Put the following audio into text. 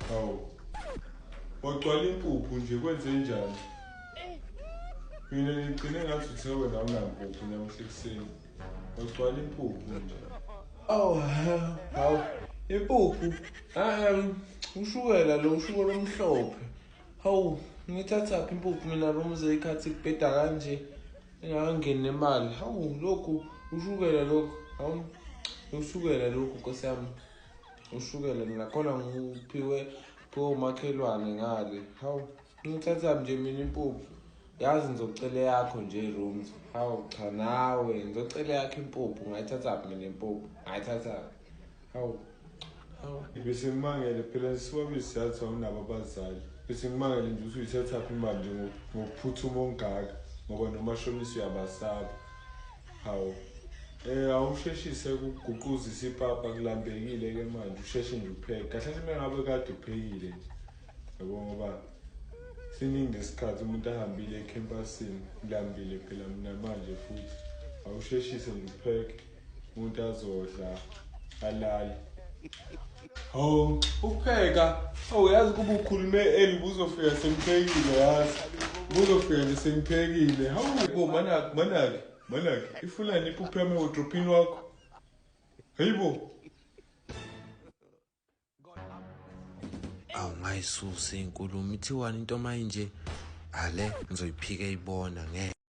Hawu. Wagcwala impuphu nje kwenze njani? Mina ngigcine ngathi uthe wena awunampuphu namuhla ekuseni. Wagcwala impuphu nje. Oh, hawu. Impuphu. Ushukela lo ushukela omhlophe. Hawu, ngithathaphi impuphu mina romuze ikhathi kubheda kanje. Ingakangeni nemali. Hawu, lokhu ushukela lokhu. Hawu, ushukela lokhu Nkosi yami. Ushukela mina khona ngiphiwe phiwe umakhelwane ngale. Hawu, ngithathaphi nje mina impuphu. Yazi ngizocela eyakho nje rooms. Hawu cha nawe ngizocela eyakho impuphu. Ngayithathaphi mina impuphu? Ngayithathaphi? Hawu. Hawu. Bese ngimangele phela sibabili siyathi awunabo abazali. Bese ngimangele nje ukuthi uyithathaphi imali nje ngokuphuthuma ongaka ngoba nomashonisa uyabasaba. Hawu. Awusheshise ukuguquzisa ipapa kulambekile ke manje usheshe nje upheke. Kahle kahle mengabe kade uphekile nje. Yabo ngoba siningi isikhathi umuntu ahambile ekhempasini ngilambile phela mina manje futhi. Awusheshise nje upheke umuntu azodla alale. Hawu ukupheka. Hawu yazi kuba ukhulume early buzofika sengiphekile yazi. Buzofika nje sengiphekile. Hawu bo manaki manaki manaki. Ifunani impuphu yami ewodrophini wakho? Hayibo. Awu ngayisusa inkulumo ithiwani into mayinje ale ngizoyiphika ibona ngeke.